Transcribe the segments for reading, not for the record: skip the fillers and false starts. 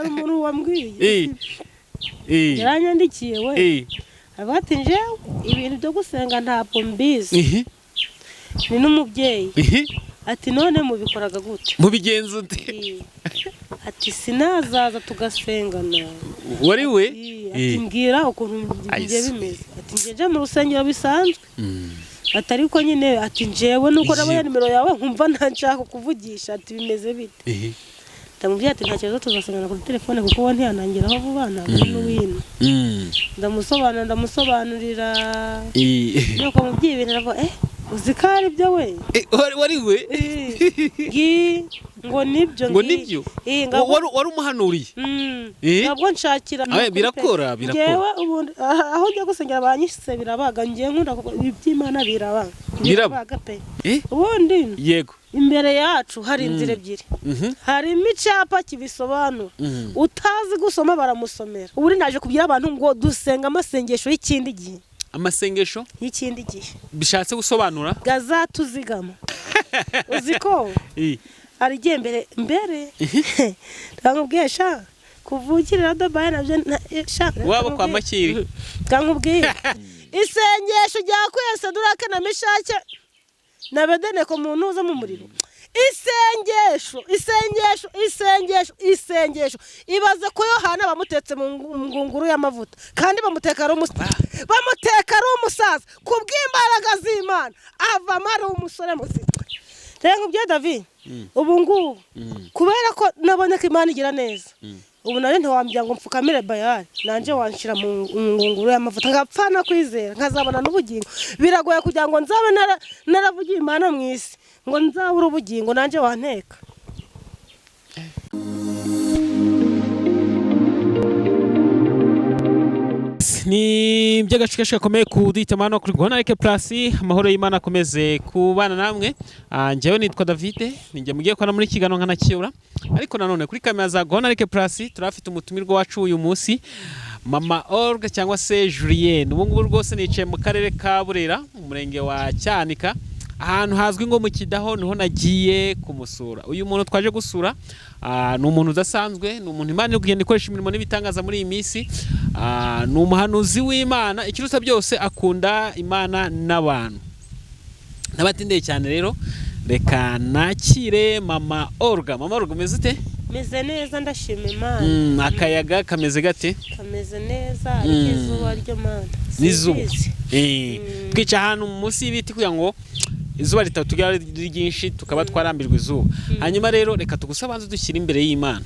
Hari umuntu wambwiye, yaranyandikiye we, avuga ati: "Njyewe ibintu byo gusenga ntabwo mbizi." Ni n'umubyeyi. Ati: "None mubikoraga gute?" Mubigenza ute? Ati: "Sinazaza tugasengana." Wari we? Ati: "Mbwira ukuntu bigiye Ayisu. bimeze." Ati: "Njye nje mu rusengero bisanzwe." Ati: "Ariko nyine," ati, "njyewe nuko nabonye nimero yawe nkumva ntanshaka kuvugisha." Ati: "Bimeze bite?" Ndamubwira ati: "Nta kibazo, tuzasengana kuri telefone, kuko we ntiyanangiraho vuba, ntabwo ari n'uwino." Ndamusobanurira, ndamusobanurira. Nuko mubyeyi ibintu aravuga: "Uzi ko ari byo we?" Wari we? Ngi ngo nibyo. Ngo nibyo? Ngabwo. Wari umuhanuriye? Ntabwo nshakira Abe, amakuru pe. Birakora, birakora. Njyewe ubundi aho njya gusengera banyise birabaga. Njyewe nkunda iby'Imana birabaga. Biraba. Birabaga pe. Ubundi imbere yacu hari inzira ebyiri, harimo icyapa kibisobanura. Utazi gusoma baramusomera. Ubundi naje kubwira abantu ngo dusenga amasengesho y'ikindi gihe. Amasengesho? Y'ikindi gihe. Bishatse gusobanura? Gazatuzigama. Uzi ko hari igihe mbere ndamubwiye sha kuvukirira Dubai nabyo sha. Waba kwa Makiri. Kankubwiye isengesho rya kwese durake na Mishake na Bedeneko mu ntuza mu muriro. Isengesho, isengesho, isengesho, isengesho. Ibaze ko Yohana bamutetse mu ngunguru y'amavuta, kandi bamuteka ari umusaza, bamuteka ari umusaza. Ku bw'imbaraga z'Imana avamo ari umusore muzima. Rero nkubwiye David, ubu ngubu kubera ko nabonye ko Imana igira neza, ubu nari ntiwambwira ngo mfukamire Bayari, nanjye wanshyira mu ngunguru y'amavuta ngapfa no kwizera nkazabona n'ubugingo. Biragoye kugira ngo nzabe naravugiye Imana mu isi ngo nzabure ubugingo. Nanjye wanteka. Ni iby'agaciro gakomeye kuduhitamo hano kuri Rwanda Like Plus. Amahoro y'Imana akomeze kubana namwe. Njyewe nitwa David, ninjye mugiye kubana muri kiganiro nkanakiyobora, ariko nanone kuri kamera za Rwanda Like Plus turafite umutumirwa wacu uyu munsi, Mama Olga cyangwa se Julienne. Ubu ngubu rwose nicaye mu karere ka Burera, mu murenge wa Cyanika, ahantu hazwi nko mu Kidaho, niho nagiye kumusura. Uyu muntu twaje gusura ni umuntu udasanzwe, ni umuntu Imana iri kugenda ikoresha imirimo n'ibitangaza muri iyi minsi. Ni umuhanuzi w'Imana, ikiruta byose akunda Imana n'abantu. N'abatindeye cyane rero, reka nakire Mama Olga. Mama Olga, umeze ute? Meze neza, ndashima Imana. Akayaga kameze gate? Kameze neza, ariko izuba ryo Mana. N'izuba. Simbizi. Twica ahantu munsi y'ibiti kugira ngo izuba ritatugera ari ryinshi, tukaba twarambirwa izuba. Hanyuma rero reka tugusabanze dushyire imbere y'Imana.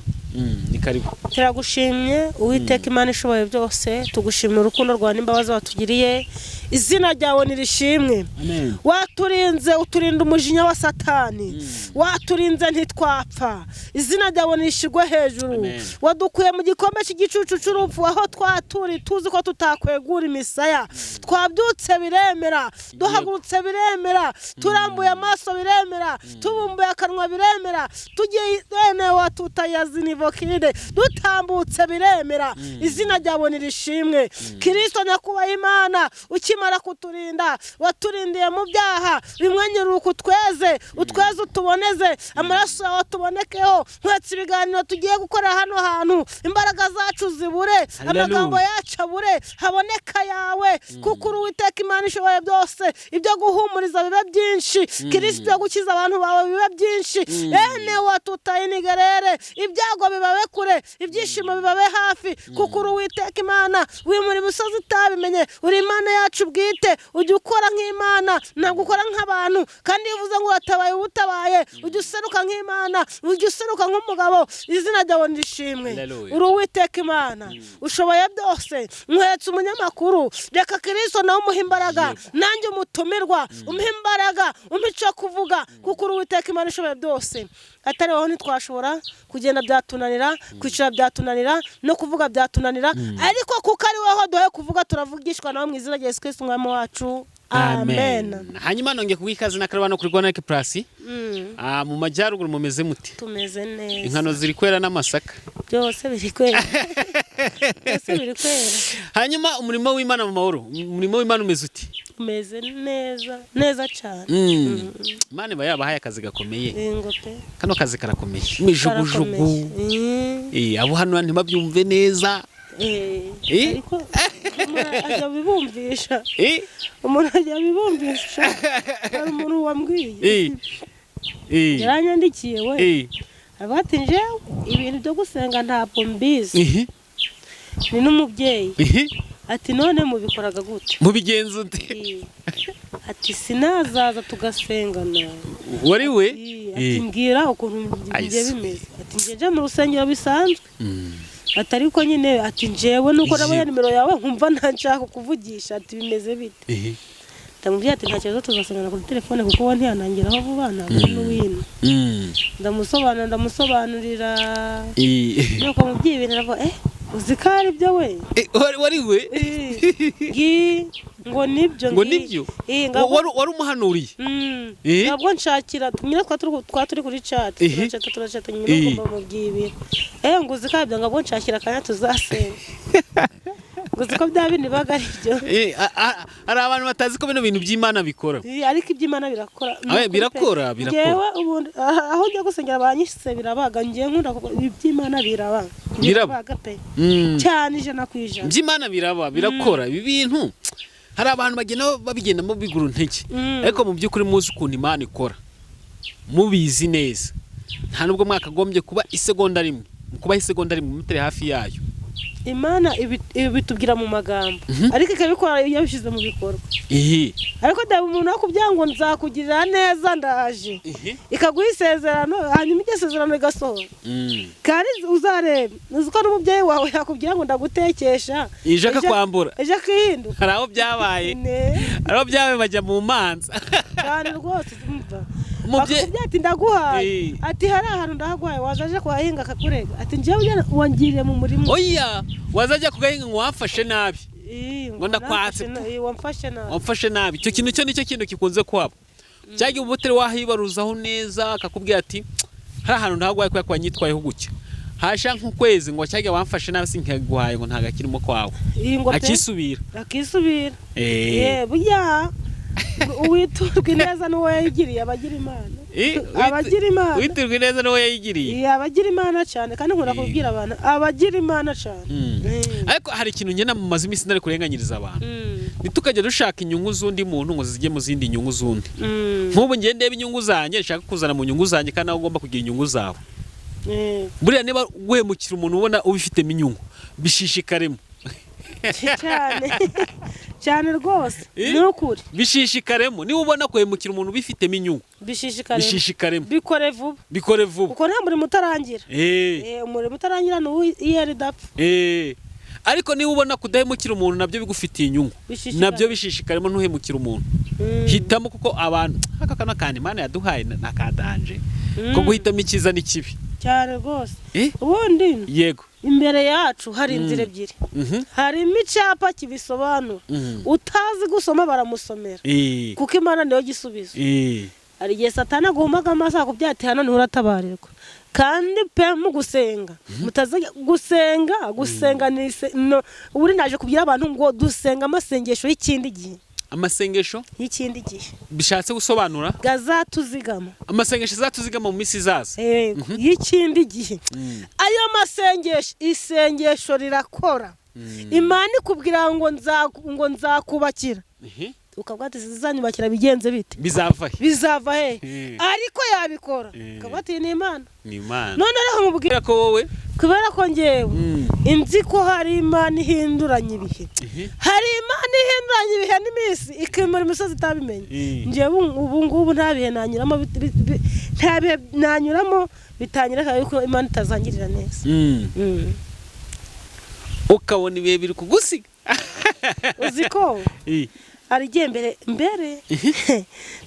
Ni karibu. Turagushimye Uwiteka Imana ishoboye byose, tugushimira urukundo rwawe n'imbabazi watugiriye. Izina ryawe nirishimwe. Amen. Waturinze, uturinda umujinya wa Satani, waturinze ntitwapfa. Izina ryawe nirishirwe hejuru. Amen. Wadukuye mu gikombe cy'igicucu cy'urupfu, aho twaturi tuzi ko tutakwegura imisaya. Twabyutse biremera, duhagurutse biremera, turambuye amaso biremera, tubumbuye akanwa biremera, tugiye enewa tutayazinivokide, dutambutse biremera. Izina ryawe nirishimwe, Kirisito nyakubahwa Imana. Ukimara kuturinda, waturindiye mu byaha bimwe. Nyiruka utweze, utweze, utuboneze, amaraso yawe tubonekeho. Nkwetse ibiganiro tugiye gukora hano hantu, imbaraga zacu zibure, Hallelujah. amagambo yacu abure, haboneka yawe, kuko uri Uwiteka Imana ishoboye byose. Ibyo guhumuriza bibe byinshi, Kirisito, yo gukiza abantu bawe bibe byinshi. Ene watutayinigerere, ibyago bibabe kure, ibyishimo bibabe hafi, kuko uri Uwiteka Imana wimura imisozi utabimenye. Uri Imana yacu bwite, ujya ukora nk'Imana, ntabwo ukora nk'abantu. Kandi iyo uvuze ngo uratabaye uba utabaye. Ujya useruka nk'Imana, ujya useruka nk'umugabo. Izina ryawe nirishimwe. Hallelujah. Uri Uwiteka Imana ushoboye byose. Nkwetse umunyamakuru, reka Kirisito nawe umuhe imbaraga, nanjye umutumirwa umuhe imbaraga, umuhe icyo kuvuga, kuko uri Uwiteka Imana ishoboye byose. Atari wowe ntitwashobora kugenda, byatunanira kwicara, byatunanira no kuvuga byatunanira, ariko kuko ari wowe duhe kuvuga, turavugishwa nawe mu izina rya Yesu Kirisito Umwami wacu, amen. Hanyuma nongeye kuguha ikaze n'akarabano kuri Rwanda Like Plus. Mu majyaruguru mumeze mute? Tumeze neza. Inkano ziri kwera n'amasaka? Byose biri kwera, byose biri kwera. Hanyuma umurimo w'Imana mu mahoro, umurimo w'Imana umeze uti? Meze neza neza cyane. Imana iba yabahaye akazi gakomeye. Ingo pe. Kano kazi karakomeye, imijugujugu. Karakomeye. Abo hano ntibabyumve neza. Ariko umuntu ajya abibumvisha. Umuntu ajya abibumvisha. Hari umuntu wambwiye, yaranyandikiye we, aravuga ati: "Njyewe ibintu byo gusenga ntabwo mbizi." Ni n'umubyeyi. Ati: "None mubikoraga gute?" Mubigenza ute? Ati: "Sinazaza tugasengana." Wari we. Ati: "Mbwira ukuntu bigiye Ayise. bimeze." Ati: "Njye nja mu rusengero bisanzwe." Ati: "Ariko nyine," ati, "njyewe nuko nabonye nimero yawe nkumva ntanshaka kukuvugisha." Ati: "Bimeze bite?" Ndamubwira ati: "Nta kibazo, tuzasengana kuri telefone kuko we ntiyanangiraho vuba, ntabwo ari n'uwino." Ndamusobanurira, ndamusobanurira. Nuko mubyeyi ibintu aravuga: "Uzi ko ari byo we?" Wari we. Ngi ngo nibyo. Ngo nibyo? Wari umuhanuriye. Ntabwo nshakira nyine twa turi kuri chat. Turacata, turacata nyine. Ngomba mubwiye ibintu, ngo uzi ko ari byo, ngabwo nshakira akanya tuzasenga, ngo uzi ko bya bindi bibaga ari byo. Hari abantu batazi ko bino bintu by'Imana bikora. Ariko iby'Imana birakora. Ni ukuri pe. Birakora, birakora. Njyewe ubundi aho njya gusengera banyise birabaga. Njyewe nkunda iby'Imana biraba. Biraba. Birabaga pe, cyane, 100%. By'Imana biraba, birakora. Ibi bintu hari abantu bagenda babigendamo bigura intege, ariko mu by'ukuri muzi ukuntu Imana ikora, mubizi neza, nta nubwo mwakagombye kuba isegonda rimwe, kubaho isegonda rimwe mutari hafi yayo. Imana ibitubwira mu magambo, ariko ikabikora iyo yabishyize mu bikorwa. Ariko daba umuntu akubwira ngo nzakugirira neza, ndaje, ikaguha isezerano, hanyuma iryo sezerano rigasohora. Kandi uzarebe, uzi ko n'umubyeyi wawe yakubwira ngo ndagutekesha, ije akakwambura. Ejo akihinduka. Hari aho byabaye. Ne. Hari aho byabaye bajya mu manza. Cyane rwose, umva, bakakubwira ati ndaguhaye, ati hari ahantu ndahaguhaye, waza aje kuhahinga akakurega, ati njyewe wangiriye mu murima. Oya, wazajya kugahinga ngo wamfashe nabi. Ngo ndakwatse. Wamfashe nabi. Wamfashe nabi. Icyo kintu cyo nicyo kintu gikunze kuhaba. Cyagiye ubutare wahibaruzaho neza, akakubwira ati hari ahantu ntaguhaye kubera ko wanyitwayeho gutya, hasha nk'ukwezi ngo cyagiye wamfashe nabi, sinkaguhaye, ngo ntago akirimo kwawe. Iyi ngo pe. Akisubira. Akisubira. Burya uwiturwa ineza n'uwo yayigiriye abagira Imana. Abagira Imana. Witurwa neza n'uwo yayigiriye. Abagira Imana cyane, kandi nkunda kubwira abantu abagira Imana cyane. Ariko hari ikintu ngenda mu maze iminsi ntari kurenganyiriza abantu. Ntitukajya dushaka inyungu z'undi muntu ngo zijye mu zindi nyungu z'undi. Nk'ubu ngiye ndeba inyungu zanjye, nshaka kuzana mu nyungu zanjye, kandi nawe ugomba kugira inyungu zawe. Buriya niba wemukira umuntu ubona ubifitemo inyungu, bishishikaremo. Cyane cyane rwose. Ni ukuri. Bishishikaremo. Niba ubona kuhemukira umuntu ubifitemo inyungu, Bishishikare. bishishikaremo. Bikore vuba. Bikore vuba. Kuko nta murimo utarangira. Umurimo utarangira ni uw'iyeri idapfa. Ariko niba ubona kudahemukira umuntu nabyo bigufitiye inyungu, Bishishikare. nabyo bishishikaremo, ntuhemukire umuntu. Hitamo, kuko abantu aka kano kantu Imana yaduhaye ni akadanje ko guhitamo icyiza n'ikibi. Cyane rwose. Ubundi imbere yacu hari inzira ebyiri, harimo icyapa kibisobanura. Utazi gusoma baramusomera, kuko Imana niyo gisubizo. Hari igihe Satani aguhumaga amaso akubwira ati hano niho uratabarirwa. Kandi pe, mu gusenga mutaza gusenga, gusenga ni no, ubundi naje kubwira abantu ngo dusenga amasengesho y'ikindi gihe. Amasengesho Y'ikindi gihe. Bishatse gusobanura? Gazatuzigama. Amasengesho azatuzigama mu minsi izaza. Yego, y'ikindi gihe. Ayo masengesho, isengesho rirakora. Imana ikubwira ngo ngo nzakubakira, ukavuga ati zizanyubakira bigenze bite? Bizava he? Bizava he? Ariko yabikora. Ukavuga ati ni Imana. Ni Imana. None rero nkubwira, Kubera ko wowe kubera ko ngewe inzi ko hari Imana ihinduranya ibihe, hari Imana ihinduranya ibihe n'iminsi, ikimura imisozi itabimenye. Ngewe ubu ngubu nta bihe nanyuramo nta bihe nanyuramo bitanyereka yuko Imana itazangirira neza. Ukabona ibihe biri kugusiga. Uzi ko hari igihe mbere mbere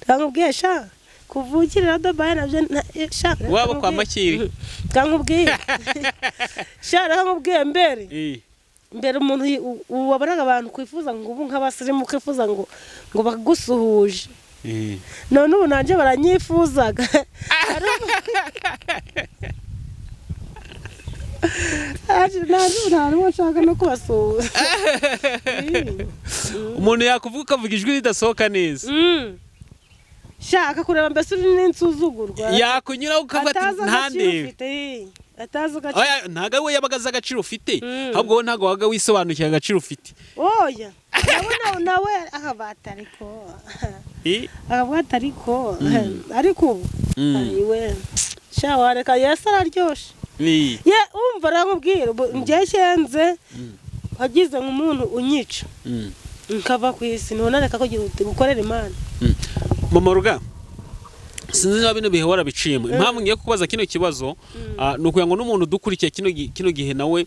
nkubwiye sha, kuvukirira Dubai nabyo sha. Waba kwa Makiri. Nkubwiye sha, reka nkubwiye, mbere mbere umuntu wabonaga abantu kwifuza ngo ubu nk'abasirimu kwifuza ngo bagusuhuje. None ubu nanjye baranyifuzaga. Nanjye ubu nta n'uwo nshaka no kubasuhuza. Umuntu yakuvuga ukavuga ijwi ridasohoka neza. Shaka kureba mbese uri n'insuzugurwa. Yakunyuraho ukavuga ati Atazi agaciro ntandebe. ufite, atazi agaciro. Oya, ntabwo ari we yabaga azi agaciro ufite, ahubwo wowe ntabwo wabaga wisobanukiwe agaciro ufite. Oya, nawe akabata ariko akabata ariko ariko ubu ayiwe sha, wareka Yesu araryoshe. Ye umva aramubwira ubu njye cyenze wagize nk'umuntu unyica nkava ku isi, ntunareka ko gukorera Imana. Mama Ruga, sinzi niba bino bihe warabiciyemo. Impamvu ngiye kubaza kino kibazo ni ukugira ngo n'umuntu udukurikiye kino gihe nawe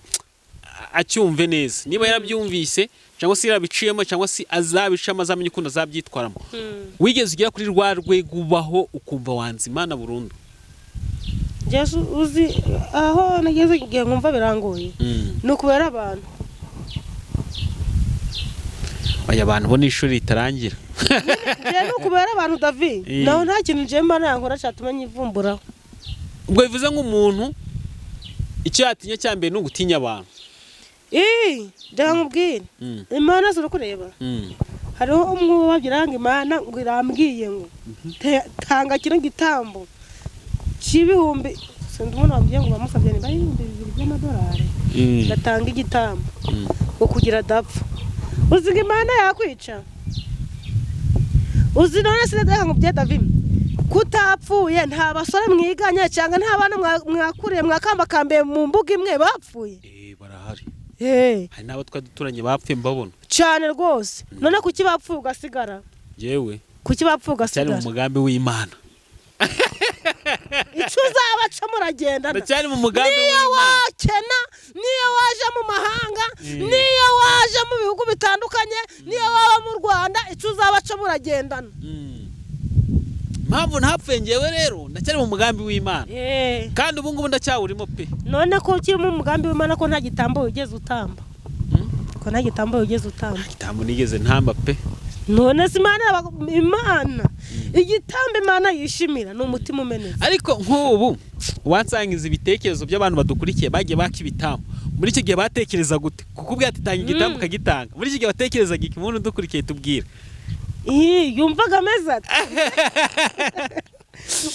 acyumve neza, niba yarabyumvise cyangwa se yarabiciyemo cyangwa se azabicamo, azamenye ukuntu azabyitwaramo. Wigeze ugera kuri rwa rwego ubaho ukumva wanze Imana burundu? Jesu, uzi aho nageze igihe nkumva birangoye? Ni ukubera abantu. Oya, abantu bo ni ishuri ritarangira. Njye ni ukubera abantu, David. Naho nta kintu njye Imana yankora cyatuma nyivumburaho. Ubwo bivuze nk'umuntu icyo yatinya cya mbere ni ugutinya abantu. Ii, reka nkubwire. Imana si urakureba. Hariho umwe wagira ngo Imana ngo irambwiye ngo tanga kino gitambo cy'ibihumbi, sinzi umuntu wambwiye ngo bamusabye niba ari 2000 by'amadolari, ngatanga igitambo ngo kugira adapfa. Uzi ngo Imana yakwica? Uzi none se, reka nkubwire David, kutapfuye nta basore mwiganye cyangwa nta bana mwakuriye mwakambakambiye mu mbuga imwe bapfuye? Barahari. Eh. Hari n'abo twari duturanye bapfuye mbabona. Cyane rwose. None kuki bapfuye ugasigara? Yewe. Kuki bapfuye Cyari mu ugasigara? mugambi w'Imana. Icyo uzabaca muragendana. Ndacyari mu mugambi Niyo w'Imana. wakena, niyo waje mu mahanga, niyo waje mu bihugu bitandukanye, niyo waba mu Rwanda, icyo uzabaca muragendana. Impamvu ntapfuye ngewe rero, ndacyari mu mugambi w'Imana. Eh. Kandi ubu ngubu ndacyawurimo pe. None ko ukiri mu mugambi w'Imana, ko nta gitambo wigeze utamba? Ko nta gitambo wigeze utamba? Igitambo nigeze ntamba pe. None se Imana, Imana, igitambo Imana yishimira ni umutima umenetse. Ariko nk'ubu wansangiza ibitekerezo by'abantu badukurikiye bagiye baka ibitambo muri icyo gihe, batekereza gute? Kuko ubwo ati tanga igitambo ukagitanga, muri icyo gihe batekerezaga iki? Umuntu udukurikiye tubwira. Ih, yumvaga ameze ate?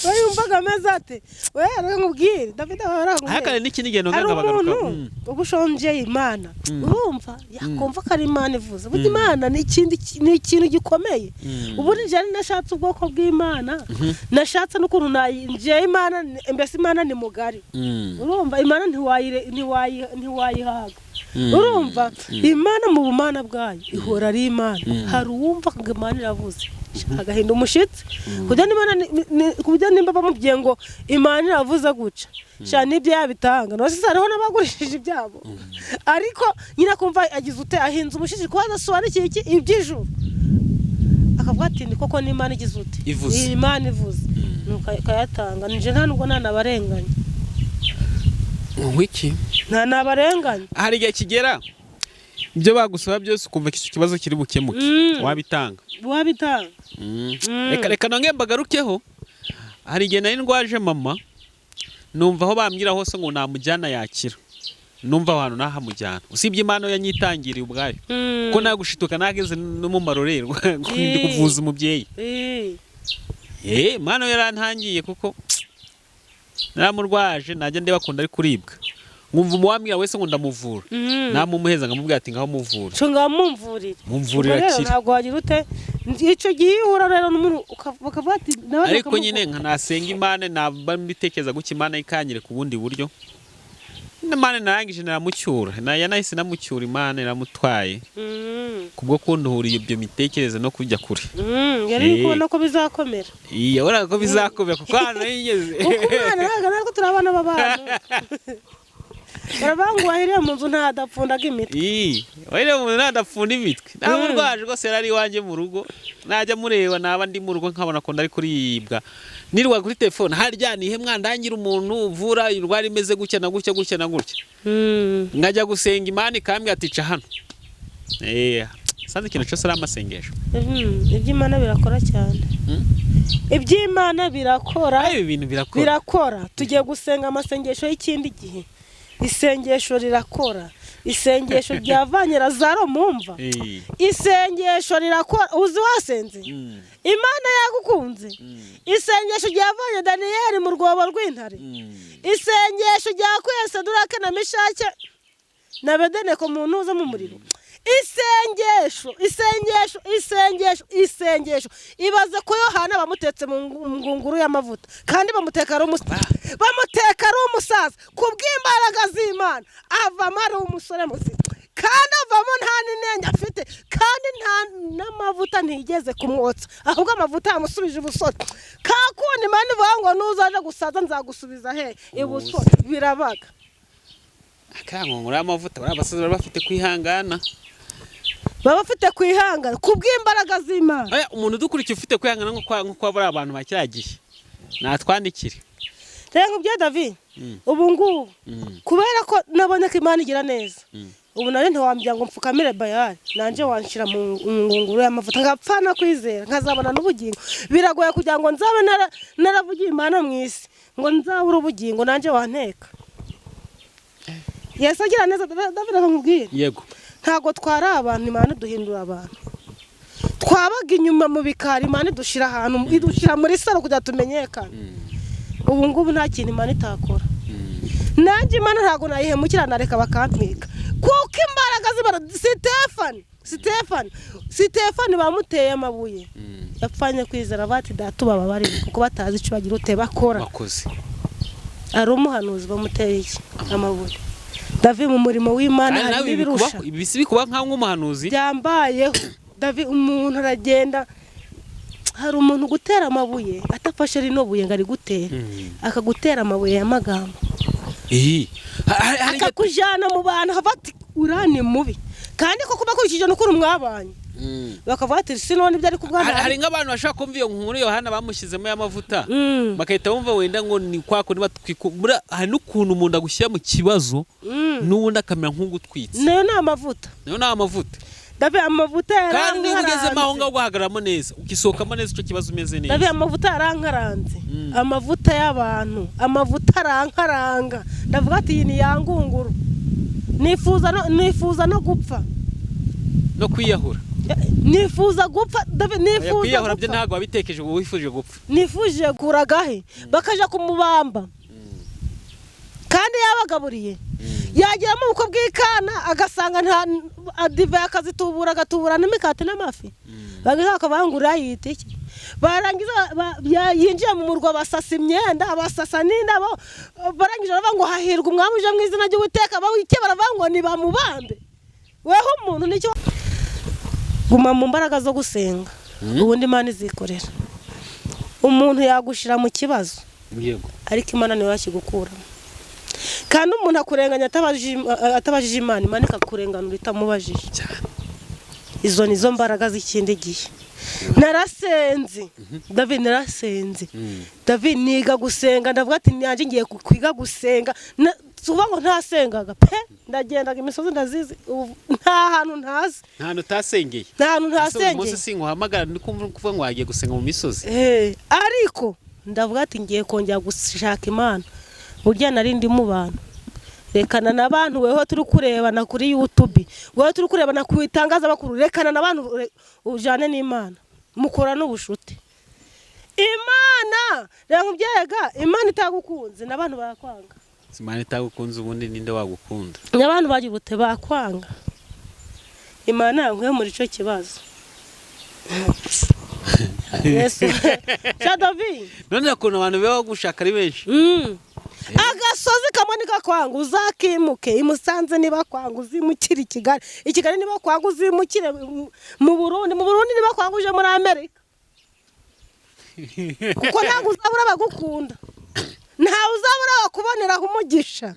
We yumvaga ameze ate? We reka nkubwire, David, aho Hakane n'ikindi gihe hari nongera nkabagaruka. umuntu uba ushonjeye Imana, urumva yakumva ko ari Imana ivuze. Burya Imana ni ikindi, ni ikintu gikomeye. Ubundi njyewe nashatse ubwoko bw'Imana, nashatse n'ukuntu njyewe Imana mbese Imana ni mugari. Urumva Imana ntiwayihaga. Urumva Imana mu bumana bwayo ihora ari Imana. Hari uwumva ngo Imana iravuze agahinda umushyitsi, kujya n'Imana ku buryo nimba bamubwiye ngo Imana iravuze guca sha n'ibyo yabitanga. None se hariho n'abagurishije ibyabo, ariko nyine akumva agize ute, ahinze umushyitsi kuko adasobanukiwe iki iby'ijuru, akavuga ati ni koko n'Imana igize ute? Ivuze. Iyi Imana ivuze. Nuko akayatanga. Nije nta nubwo nanabarenganya. Wiki? Nta nabarenganya. Hari igihe kigera ibyo bagusaba byose ukumva ko icyo kibazo kiri bukemuke, wabitanga. Wabitanga. Reka nongere mbagarukeho. Hari igihe nari ndwaje mama, numva aho bambwira hose ngo namujyana yakira, numva aho hantu nahamujyana, usibye Imana yanyitangiriye ubwayo, ko nagushituka nageze no mu marorerwa ndi kuvuza umubyeyi. Imana yarantangiye kuko naramurwaje, najya ndeba akunda ari kuribwa, nkumva umuwambwira wese ngo ndamuvura, namumuheza nkamubwira ati ngaho muvura. Cyo ngaho mumvurire. Mumvurira Ubwo rero akira. ntabwo wagira ute icyo gihe iyo uhura rero n'umuntu bakavuga ati nawe Ariko bakamuvuga. nyine nka nasenga Imana, naba mbitekereza gutya, Imana ikanyereka ubundi buryo. Imana narangije naramucyura, yanahise namucyura, Imana iramutwaye kubwo kunduhuriye ibyo mitekerereze no kujya kure. Yari kubona ko bizakomera. Iya, yabonaga ko bizakomera kuko ahantu nari ngeze. Kuko umwana ntabwo natwe turi abana b'abantu, baravuga ngo wahiriye mu nzu ntadapfundaga imitwe. Ii, wahiriye mu nzu ntadapfunda imitwe. Namurwaje rwose, yari ari iwanjye mu rugo, najya mureba, naba ndi mu rugo nkabona ko ndari kuribwa, nirwa kuri telefone harya nihe mwandangira umuntu uvura indwara imeze gutya na gutya, gutya na gutya, nkajya gusenga Imana ikambwira ati ca hano. Sanze ikintu cyose ari amasengesho. Iby'Imana birakora cyane. Iby'Imana birakora. Ayo, ibi bintu birakora. Birakora. Tugiye gusenga amasengesho y'ikindi gihe. Isengesho rirakora. Isengesho ryavanye Lazaro mumva. Isengesho rirakora, uzi wasenze Imana yagukunze. Isengesho ryavanye Daniyeli mu rwobo rw'intare. Isengesho ryakuye Saduraka na Meshake na Abedenego mu ntuza mu muriro. Isengesho, isengesho, isengesho, isengesho. Ibaze ko Yohana bamutetse mu ngunguru y'amavuta, kandi bamuteka ari umusaza. Kubw'imbaraga z'Imana avamo ari umusore muzima, kandi avamo nta n'inenge afite, kandi nta n'amavuta ntiyigeze kumwotsa, ahubwo amavuta yamusubije ubusore. Kakundi Imana ivuga ngo nuzaje gusaza nzagusubiza he ibusore, birabaga. Akankongoro y'amavuta bari abasaza bari bafite kwihangana, baba bafite kwihangana kubw'imbaraga z'Imana. Oya, umuntu udukurikiye ufite kwihangana nko kwa bari abantu ba kiriya gihe natwandikire. Rero nkubwiye David, ubu ngubu kubera ko nabonye ko Imana igira neza, ubu nari ntiwambwira ngo mfukamire Bayali, nanje wanshira mu ngunguru y'amavuta ngapfa no kwizera nkazabona n'ubugingo. Biragoye kugira ngo nzabe naravugiye Imana mu isi ngo nzabure ubugingo, nanje wanteka. Yesu agira neza. David, nkubwire. Yego. Ntabwo twari abantu, Imana iduhindura abantu. Twabaga inyuma mu bikari, Imana idushira ahantu, idushira muri salo kugira tumenyekane. Ubu ngubu nta kintu Imana itakora. Nanjye Imana ntabwo nayihemukira, nareka bakantwika, kuko imbaraga z'Imana. Sitefani bamuteye amabuye, yapfanye kwizera, bati data ubababarire kuko batazi icyo bagira ute bakora. Bakoze. Ari umuhanuzi bamuteye iki amabuye. David, mu murimo w'Imana Kandi nawe harimo ibi ibirusha. bikubaho, ibi si bikuba nkaho nk'umuhanuzi. Byambayeho David, umuntu aragenda, hari umuntu gutera amabuye atafashe rino buye ngo ari gutera, akagutera amabuye y'amagambo, akakujyana mu bantu bati urani mubi, kandi koko bakurikije n'ukuntu mwabanye, bakavuga ati sinone ibyo ari kubwana. Hari nk'abantu bashaka kumva iyo nkuru Yohana bamushyizemo y'amavuta, bagahita bumva wenda ngo ni kwa kundi batwika. Hari n'ukuntu umuntu agushyira mu kibazo n'ubundi akamera nk'ugutwitse. Nayo ni amavuta. Nayo ni amavuta. David, amavuta Kandi niba ugezemo aho yarankaranze. ngaho ugahagararamo neza, ukisohokamo neza icyo kibazo umeze David, neza. amavuta yarankaranze. Amavuta y'abantu, amavuta arankaranga. Ndavuga ati iyi ni ya ngunguru. Nifuza no gupfa. No kwiyahura. Nifuza gupfa, David, Oya, nifuza kwiyahura byo gupfa. ntabwo wabitekereje, ubu wifuje gupfa. Nifuje kuragahe bakaja kumubamba, kandi yabagaburiye, yageramo ubukwe bw'ikana agasanga nta dive, akazitubura, agatubura n'imikati n'amafi, barangiza bakabangurira yita iki, barangiza yinjiye mu murwa basasa imyenda, basasa n'indabo, barangije baravuga ngo hahirwa umwami uje mu izina ry'Uwiteka, bawike baravuga ngo nibamubambe. Weho umuntu nicyo guma mu mbaraga zo gusenga, ubundi Imana izikorera. Umuntu yagushira mu kibazo, Yego. ariko Imana niwe yakigukuramo. Kandi umuntu akurenganya atabajije Imana, Imana ikakurenganura itamubajije. Cyane. Izo nizo mbaraga z'ikindi gihe. Narasenze David, narasenze David, niga gusenga, ndavuga ati nanjye ngiye kwiga gusenga. Tuvuga ngo ntasengaga pe, ndagendaga imisozi ndazizi, ubu nta hantu ntazi. Nta hantu utasengeye. Nta hantu Ese uyu munsi ntasengeye. singuhamagara ndi kumva kuvuga ngo wagiye gusenga mu misozi. Ariko ndavuga ati ngiye kongera gushaka Imana. Burya nari ndi mu bantu, rekana n'abantu, weho turi kurebana kuri YouTube, weho turi kurebana ku itangazamakuru, rekana n'abantu, ujane n'Imana, mukora n'ubushuti. Imana reka nkubwire, Imana itagukunze n'abantu barakwanga. Imana itagukunze ubundi ninde wagukunda? N'abantu bagira ubute bakwanga. Imana yankuye muri ico kibazo. Yesu Sha David. None ukuntu abantu baba bagushaka ari benshi. Agasozi kamwe nikakwanga uzakimuke, i Musanze niba kwanga uzimukire i Kigali, i Kigali niba kwanga uzimukire mu Burundi, mu Burundi niba kwanga uje muri Amerika, kuko ntabwo uzabura abagukunda, ntawe uzabura abakuboneraho umugisha.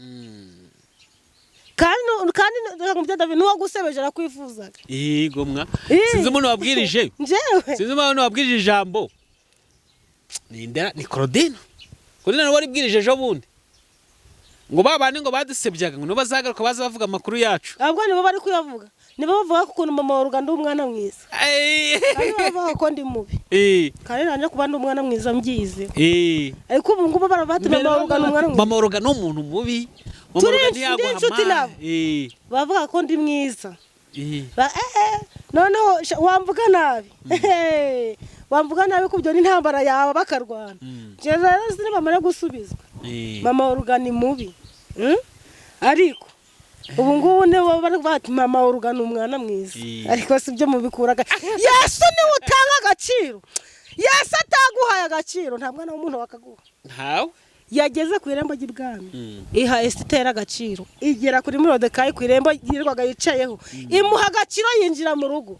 Kandi reka nkubwire David, n'uwo gusebeje arakwifuzaga. Igomwa. Sinzi umuntu wabwirije. Njyewe. Sinzi umuntu wabwirije ijambo. Ni ndera ni Claudine. Claudine nawe waribwirije ejo bundi. Ngo babandi ngo badusebyaga ngo nibazagaruka baza bavuga amakuru yacu. Ahubwo nibo bari kuyavuga, nibo bavuga ko ukuntu mama wa Ruganda umwana mwiza, kandi bavuga ko ndi mubi, kandi nanjye kuba ndi umwana mwiza mbyize. Ariko ubu ngubu baravuga ati mama wa Ruganda umwana mwiza. Mama wa Ruganda ni umuntu mubi, Mama Ruga Turi ntiyaguha inshuti amani. nabo. Bavuga ko ndi mwiza. Noneho wamvuga nabi, wamvuga nabi kubyo n'intambara yawe bakarwana. Njye rero sinibamara gusubizwa. Mama Oruga ni mubi. Ariko ubu ngubu nibo bari kuvuga ati mama Oruga ni umwana mwiza. Ariko si byo mubikuraga. Yesu niwe utanga agaciro. Yesu ataguhaye agaciro nta mwana w'umuntu wakaguha. Ntawe. Yageze ku irembo ry'ibwami, iha Esiteri agaciro, igera kuri Moridekayi ku irembo yirirwaga yicayeho, imuha agaciro yinjira mu rugo.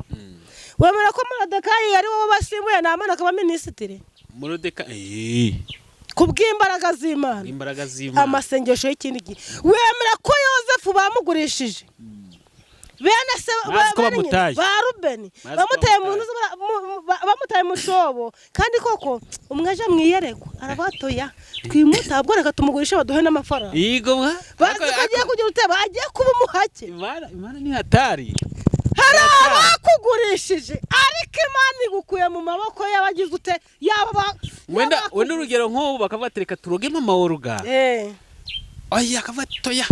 Wemera ko Moridekayi ari wowe basimbuye Namani akaba minisitiri? Moridekayi. Ku bw'imbaraga z'Imana. Imbaraga z'Imana. Amasengesho y'ikindi gihe. Wemera ko Yozefu bamugurishije bene se Bazi ko bene nyina, bamutaye. ba Rubeni Bazi ko bamutaye mu bamutaye. nzu, bamutaye mu cyobo, kandi koko umwe aje mwiyerekwa arabatoya twimuta, ahubwo reka tumugurishe baduhe n'amafaranga. Yego mwa. Bazi ko agiye kugira uteba, agiye kuba umuhake. Imana ni hatari. Hari abakugurishije ariko Imana igukuye mu maboko y'abagize ute yaba Wenda wenda urugero nk'ubu bakavuga ati reka turoge mama Oruga. Oya, akavuga ati toya,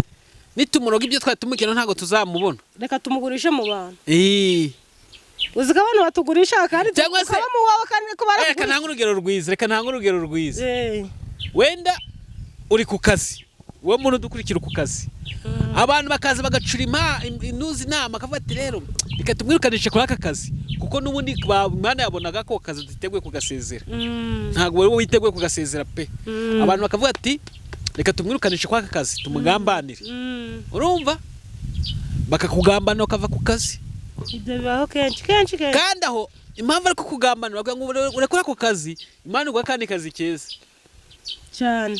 nitumuroga ibyo twari tumukina ntabwo tuzamubona. Reka tumugurishe mu bantu. Uzi ko abantu batugurisha kandi Cyangwa se- ukaba mu wawe kandi ko Reka barakugurisha. ntange urugero rwiza, reka ntange urugero rwiza. Wenda uri ku kazi, wowe muntu udukurikira ku kazi, abantu bakaza bagacura inuzi inama, akavuga ati rero reka tumwirukanishe kuri aka kazi, kuko n'ubundi Imana yabonaga ko akazi duteguye kugasezera. Ntabwo wowe witeguye kugasezera pe. Abantu bakavuga ati reka tumwirukanishe kuri aka kazi tumugambanire. Urumva bakakugambana ukava ku kazi. Ibyo bibaho kenshi kenshi kenshi. Kandi aho impamvu ari kukugambanira, bavuga ngo urekure ako kazi, Imana iguha akandi kazi keza cyane.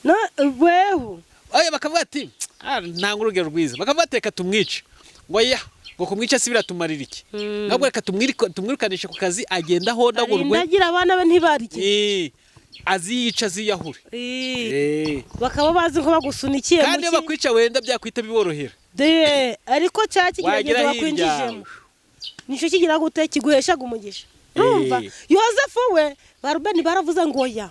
No weho Oya, bakavuga ati ntange urugero rwiza, bakavuga ati reka tumwice, ngo ya ngo kumwica si biratumarira iki, ntabwo reka tumwirukanishe ku kazi agenda ahondagurwe. Arindagira abana be ntibarye. Aziyica aziyahure. Bakaba bazi ko bagusunikiye. Kandi iyo bakwica wenda byakwita biborohera. Ariko cya kigeragezo Wagera hirya. bakwinjijemo nicyo kigira gute kiguheshaga umugisha. Urumva Yozefu we ba Rubeni baravuze ngo ya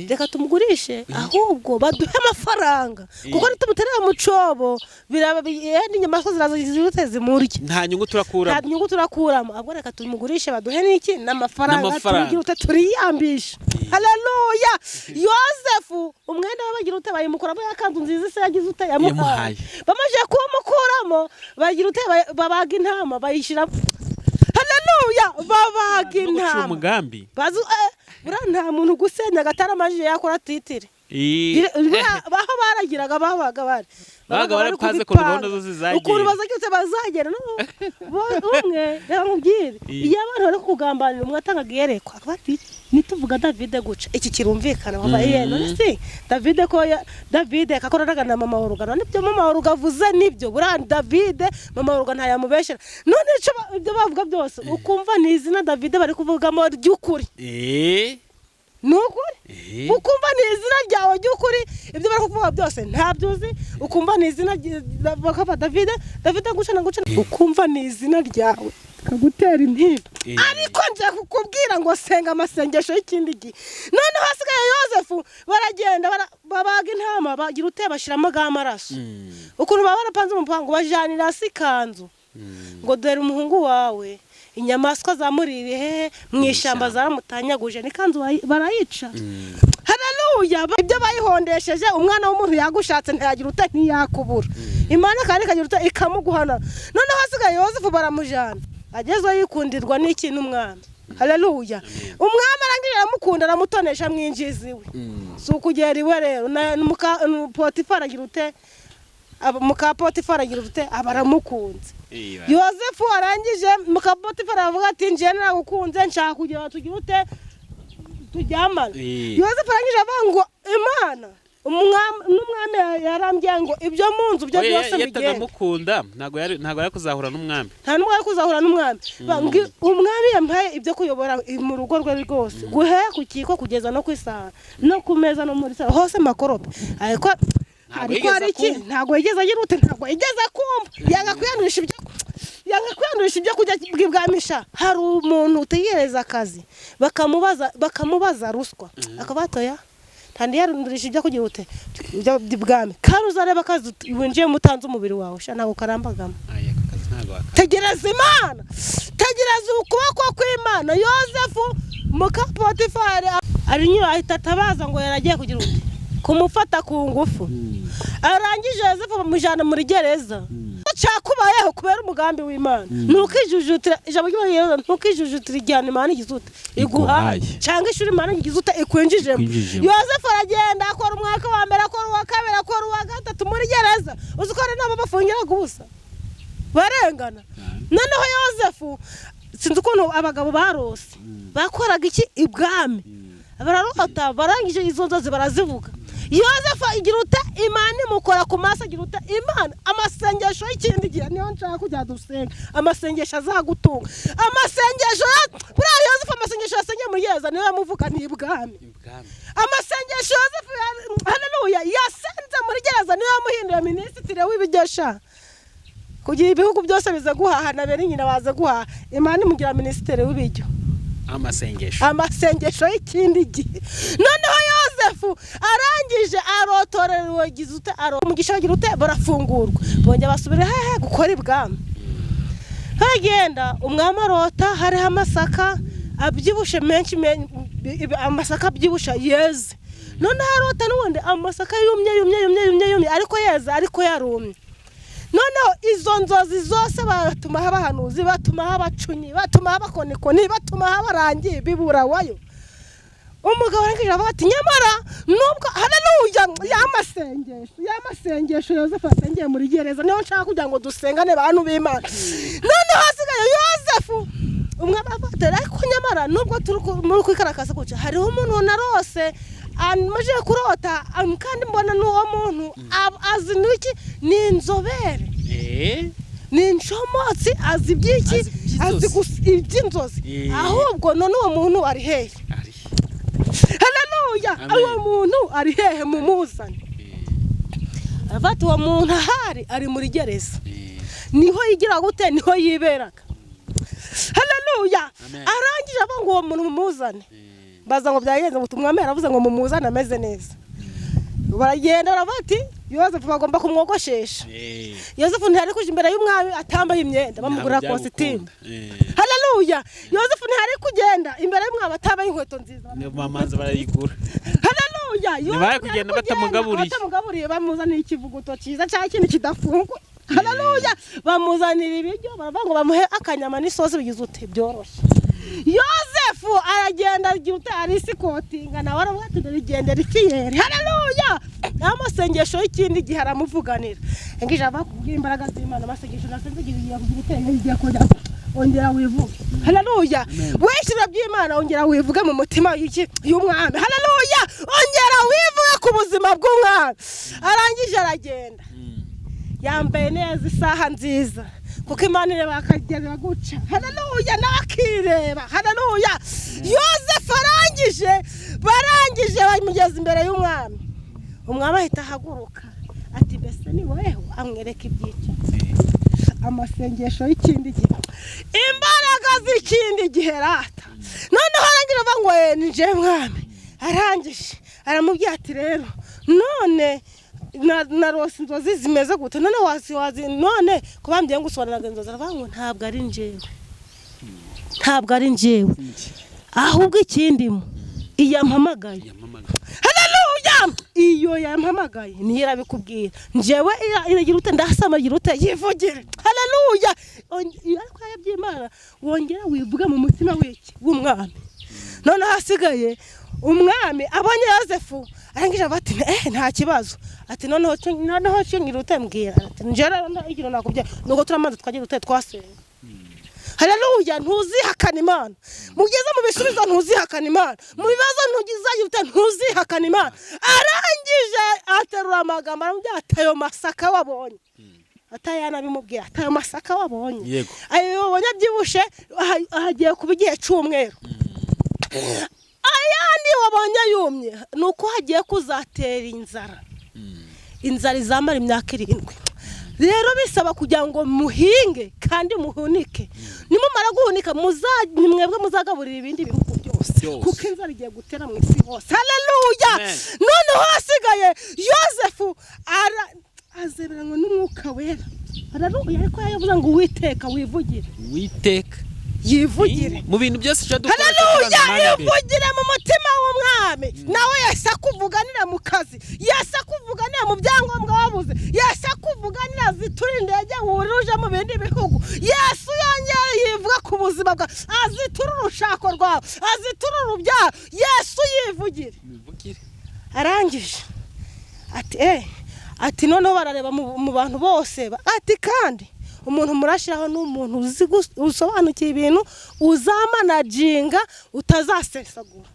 reka tumugurishe ahubwo baduhe amafaranga, kuko nitumuterera mu cyobo biraba yenda inyamaswa ziraza zirute zimurye. Nta nyungu Nta turakuramo. nyungu turakuramo, ahubwo reka tumugurishe baduhe n'iki n'amafaranga, N'amafaranga. tugire ute turiyambisha. Haleluya. Yozefu umwenda we bagira ute bayimukuramo, ya kanzu nziza se yagize ute yamuhaye. Yamuhaye. Bamaze kumukuramo bagira ute babaga intama bayishyira. Haleluya, babaga No gucura intama. umugambi. Bazi buriya nta muntu gusenya agatara yakora titire. Aho baragiraga babaga bari Babaga bari barapanze ukuntu kubipanga. gahunda zose zizagenda. Ukuntu bazagira bazagera no umwe reka nkubwire, iyo abantu bari kukugambanira umwe atangaga iyerekwa akavuga ati nituvuga Davide guca iki kirumvikana, baba none si Davide ko Davide kakoranaga na mama Oruga, none ibyo mama Oruga avuze nibyo, buriya Davide mama Oruga ntayamubeshera, none ico ibyo bavuga byose ukumva ni izina Davide bari kuvugamo ry'ukuri. Ni ukuri. Ukumva ni izina ryawe ry'ukuri, ibyo bari kuvuga byose ntabyo uzi, ukumva ni izina bakava Davide Davide guca na guca, ukumva ni izina ryawe kagutera intimba. Ariko nje kukubwira ngo senga amasengesho y'ikindi gihe. Noneho hasigaye Yozefu baragenda babaga intama bagira ute bashyiramo amaraso. Ukuntu baba barapanze umupango bajanira hasi ikanzu ngo dore umuhungu wawe inyamaswa zamuririye hehe mu ishyamba zaramutanyaguje, n'ikanzu barayica. Haleluya. Ibyo bayihondesheje umwana w'umuntu yagushatse ntiyagira ute ntiyakubura. Imana kandi ikagira ute ikamuguhana. Noneho hasigaye Yozefu baramujana agezeyo yikundirwa n'iki n'umwami. Haleluya. Umwami arangije aramukunda aramutonesha amwinjiza iwe. Si ukugera iwe rero Potifari agira ute muka Potifari agira ute aba aramukunze. Yozefu arangije muka Potifari aravuga ati njye naragukunze nshaka kugira ngo tugire ute turyamane. Yozefu arangije avuga ngo Imana n'umwami yarambwiye ngo ibyo mu nzu byo byose Iyo mbigenge. atanamukunda ntabwo yari kuzahura n'umwami. Nta n'umwe wari kuzahura n'umwami. Umwami yampaye ibyo kuyobora mu rugo rwe rwose, guhera ku kiko kugeza no ku isaha no ku meza no muri salo hose makorope. Ariko Ntabwo ariko yigeze hari iki akumva. ntabwo yigeze agira ute ntabwo yigeze akumva, yanga kwiyandurisha ibyo yanga kwiyandurisha ibyo kurya bw'ibwamisha. Hari umuntu utegereza akazi bakamubaza ruswa akaba atoya Ntandiyandurisha ibyo kugira ute by'ubwami. Kandi uzareba akazi winjiyemo utanze umubiri wawe, sha ntabwo karambagamo. Aya, ako kazi ntabwo wakanga. Tegereza Imana, tegereza ukuboko kw'Imana. Yozefu muka Potifari arinyura ahita atabaza ngo yaragiye kugira ute kumufata ku ngufu. Arangije Yozefu bamujyana muri gereza. Cyakubayeho kubera umugambi w'Imana. Ntukijujutire ijambo ry'Imana, ntukijujutire igihano Imana igize ute iguhaye, Iguhaye. cyangwa ishuri Imana igize ute ikwinjijemo. Ikwinjijemo. Yozefu aragenda akora umwaka wa mbere, akora uwa kabiri, akora uwa gatatu muri gereza. Uzi ko hari n'abo bafungiraga ubusa barengana. Noneho Yozefu sinzi ukuntu abagabo barose bakoraga iki ibwami, bararota, barangije izo nzozi barazivuga. Yozefu igira ute Imana imukora ku maso, agira ute Imana amasengesho y'ikindi gihe niyo nshaka kujya dusenga, amasengesho azagutunga, amasengesho buriya Yozefu amasengesho yasengeye muri gereza niyo yamuvuga ni ibwami. Ibwami. Amasengesho Yozefu haleluya yasenze muri gereza niyo yamuhinduye minisitiri w'ibigesha, kugira ibihugu byose biza guhaha na bene nyina baza guhaha. Imana imugira minisitiri w'ibiryo. Amasengesho. Amasengesho y'ikindi gihe. Noneho Yozefu arangije arotorera ugize ute umugisha bagira ute barafungurwa, bongera basubira hehe gukora ibwami. Bagenda umwami arota hariho amasaka abyibushe menshi, amasaka abyibushe yeze. Noneho arota n'ubundi amasaka yumye yumye yumye yumye yumye, ariko yeze ariko yarumye. Noneho izo nzozi zose batumaho abahanuzi, batumaho abacunyi, batumaho abakonikoni, batumaho abarangi, bibura wayo. Umugabo arangije avuga ati nyamara nubwo haleluya y'amasengesho Yozefu asengeye muri gereza niyo nshaka kugira ngo dusengane bantu b'Imana. Noneho hasigaye Yozefu umwami avuga ati ariko nyamara nubwo turi muri kwikarakasa gutya, hariho umuntu narose amaze kurota, kandi mbona n'uwo muntu azi n'iki, ni inzobere, ni inshomotsi, azi iby'iki, Azi azi iby'inzozi. iby'inzozi. Ahubwo none uwo muntu ari hehe? Ari. Haleluya, Amen. uwo muntu ari hehe? Mumuzane. Afata uwo muntu ahari ari muri gereza, niho yigira gute, niho yiberaga. Haleluya. Amen. Arangije avuga ngo uwo muntu mumuzane. Baza ngo byagenze ngo umwami yaravuze ngo mumuzane ameze neza. Baragenda baravuga ati Yozefu bagomba kumwogoshesha. Yozefu ntiyari kuja imbere y'umwami atambaye imyenda, bamugurira kositimu. Haleluya. Yozefu ntiyari kugenda imbere y'umwami atambaye inkweto nziza. Bamanza barayigura. Haleluya. Yozefu Ntibari ntiyari kugenda kugenda batamugaburiye. batamugaburiye, bamuzaniye ikivuguto cyiza cya kintu kidafunguye. Haleluya. Bamuzanira ibiryo, baravuga ngo bamuhe akanyama n'isosi bigize ute byoroshye. Yozefu aragenda agira ute arisikotinga, nawe aravuga ati ndarigendera ikiyeri. Haleluya. Amasengesho y'ikindi gihe aramuvuganira. Ngije ava kubwira imbaraga z'Imana, amasengesho nasenze igihe kugira ute igiye kongera ongera wivuge. Haleluya. Wishyura by'Imana ongera wivuge mu mutima y'umwami. Haleluya. Ongera wivuge ku buzima bw'umwami. Arangije aragenda. Yambaye neza isaha nziza, kuko Imana ireba akagera guca. Haleluya, nawe akireba. Haleluya. Yozefu arangije, barangije bamugeza imbere y'umwami. Umwami ahita ahaguruka ati mbese ni weho? Amwereka ibyicaro. Amasengesho y'ikindi gihe, imbaraga z'ikindi gihe rata. Noneho arangije avuga ngo ni njye mwami. Arangije aramubwira ati rero none narose inzozi zimeze gute, none wazi wazi none kubambye ngo usobanuraga inzozi. Aravuga ngo ntabwo ari njyewe, ntabwo ari njyewe, ahubwo ikindimo iyampamagaye. Haleluya. Iyo yampamagaye niyo irabikubwira. Njyewe iragira ute ndasama igira ute yivugire. Haleluya. Ariko by'Imana wongera wivuge mu mutima w'iki w'umwami. Noneho hasigaye umwami abonye Yozefu arangije avuga ati nta kibazo. Ati noneho ngira ute mbwira. Ati njyewe ikintu nakubwiye nuko turamanza twagira ute twasenga. Haleluya. Ntuzihakana Imana. Mugeze mu bisubizo ntuzihakana Imana. Mu bibazo ntugizagira ute ntuzihakana Imana. Arangije aterura amagambo aramubwira ati ayo masaka wabonye. Atayanabimubwira ati ayo masaka wabonye. Yego. Ayo wabonye abyibushe ahagiye kuba igihe cy'umweru. Ayandi wabonye yumye nuko hagiye kuzatera inzara. Inzara izamara imyaka 7. Rero bisaba kugira ngo muhinge kandi muhunike. Nimumara guhunika mwebwe muzagaburira ibindi bihugu byose. Byose. Byose. Kuko inzara igiye gutera mu isi hose. Haleluya. Amen. Noneho hasigaye Yosefu azeberanywe n'Umwuka Wera. Haleluya. Ariko yavuze ngo Uwiteka wivugire. Witeka Yivugire. Mu bintu byose icyo dukora. Haleluya. Yivugire mu mutima w'umwami, nawe Yesu akuvuganira mu kazi, Yesu akuvuganira mu byangombwa wabuze, Yesu akuvuganira zitura indege wuruje mu bindi bihugu. Yesu yongere yivuga ku buzima bwawe, azitura urushako rwawe, azitura urubyaro. Yesu yivugire. Arangije ati ati noneho barareba mu bantu bose, ati kandi umuntu murashyiraho ni umuntu uzi usobanukiwe ibintu, uzamanajinga, utazasesagura.